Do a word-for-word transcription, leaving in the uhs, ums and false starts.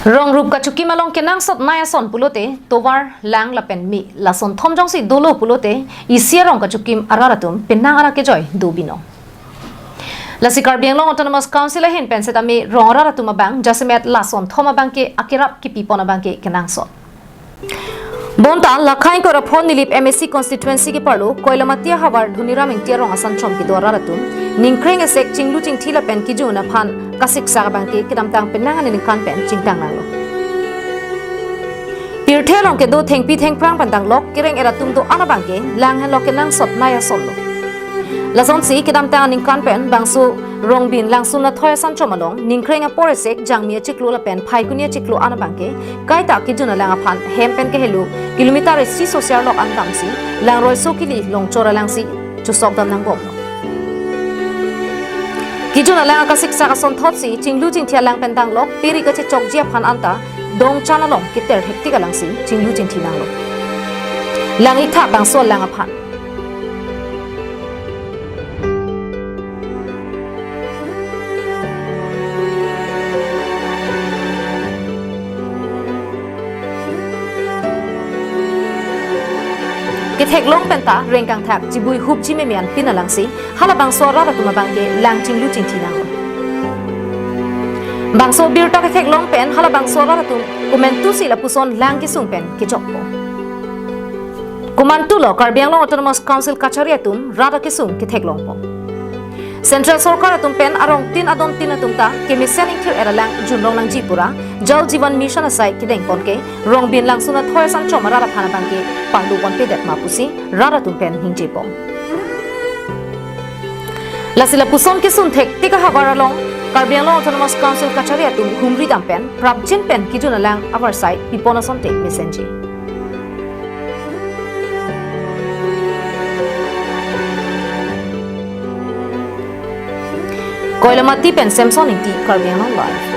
Rong rup kachokim along kenangsot nai ason pulote tovar, lang lapen me, lason thom jongsi dolo pulote isi arong kachokim arat atum penang ara kejoi do binong. Lasi Karbi Anglong Autonomous Council ahin pen setame rong arat atum abang jasemet lason thom abangke akerap kipipon abangke kenangsot. Bonta lakhain koraphon Nilip M A C constituency keparlo Koilamati ahavar Dhoniram Ingti arong asan chom kedo arat atum ningkreng esek chinglu chingthi lapen kejun aphan kasiksak abangke kedamtang penang aningkan pen chingtang nanglo. Pirthe along kedo thengpi thengphrang pen danglok kereng-et atum do-an abangke lang henlo kenangsot nai asonlo. Lasonsi kedamtang aningkan pen bangso Rongbin Langsun Athoi asan chom along ningkreng apor esek Jangmi achiklo lapen Phaikuni achiklo an abangke kaita kejun alang aphan hem pen kehelo kilometer isi sosiar lok an damsi langroiso kili longchor alangsi chusok dam nangbomlo. Kejun alang akasiksak asonthotsi chinglu chingthi alang pen danglok piri kachechokji aphan anta dongchan along keter hektik alangsi chinglu chingthi nanglo. Lang-ik tha bangso alang aphan. Ketheklong penta rengkangthak chibui hupji memian pin alangsi halabangso arat atum abangke lang chinglu chingthi nanglo. Bangso birta ketheklong pen halabangso arat atum komantusi lapuson lang kesung pen kechokpo. Komantulo Karbi Anglong Autonomous Council kachari atum rat akesung ketheklongpo. Central Sorkar atum pen arong tin adon tin atum ta kemesen ingthir-et alang junrong nangji pura Jal Jeevan Mission asai kedengpon ke Rongbin Langsun Athoi asan chom arat aphan abangke parlupon pedet ma pusi rat atum pen ningjepon. Lasi lapuson kesun thektik ahavar along Karbi Anglong Autonomous Council kachari atum humri dam pen prapjin pen kejun alang avarsai pipon asonte mesenji. Koilamati pen Samson Ingti, Karbi Anglong Live.